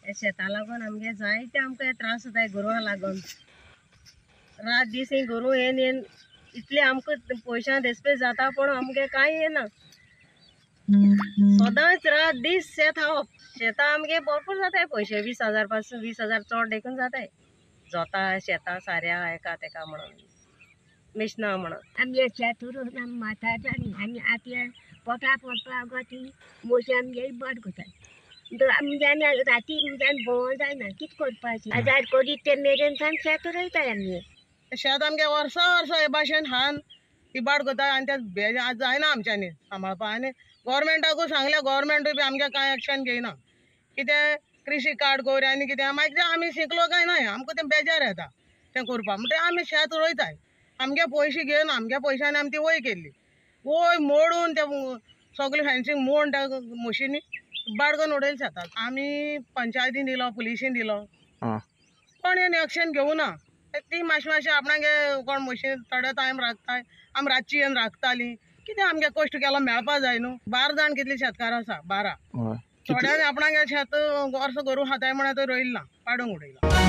हे शेता लागून आमगे जायते आमकां हे त्रास जाताय गोरवां लागून. रात दीस ही गोरवां येन येन इतले आमकां पयशां देसपेस जाता, पूण आमगे कांय येना. सदांच रात दीस शेत खावप. शेतां आमगे भरपूर जाताय पयशे, 20,000 पासून 20,000 चड देखून जाताय. जोता शेतां साऱ्या एका तेका म्हणून मिशना म्हणून. आमगे शेत उरून आमी माथार जाली आनी आतां पोटा पोडपा गती मोशी आमगे बड करतात. आमगे आमी राती म्हणजे भोंवो जायना, कितें करपाचें? हजार करीत ते मेरेन सावन शेत रोयताय आमगे. शेत आमगे वर्सा वर्सा हे भाशेन हान इबाड करता आनी ते जायना आमच्यांनी सांबाळपाक. आनी गोवोरमेंटाकूय सांगलें, गोवोरमेंटूय बी आमगे कांय एक्शन घेयना. कितें कृशी कार्ड कर आनी कितें मागीर तें आमी शिकलो काय ना, आमकां तें बेजार येता तें करपाक. म्हणटकीर आमी शेत रोयताय आमगे पयशे घेवन, आमगे पयशांनी आमी ती वय केल्ली, वय मोडून ते सगळें फेन्सींग मोडून त्या म्हशींनी बाडगोन उडयलें शेताक. आमी पंचायतीन दिलो, पुलिशीन दिलो, कोण हें एक्शन घेवना. ती मातशें मातशें आपणागे कोण म्हशी थोडे टायम राखताय, आमी रातची येवन राखताली. कितें आमगे कश्ट केलो मेळपा जाय न्हू. 12 जाण कितले शेतकार आसा, 12. थोड्यांनी आपणागे शेत वर्स गोरू खाताय म्हणून रोयला, पाडूंक उडयला.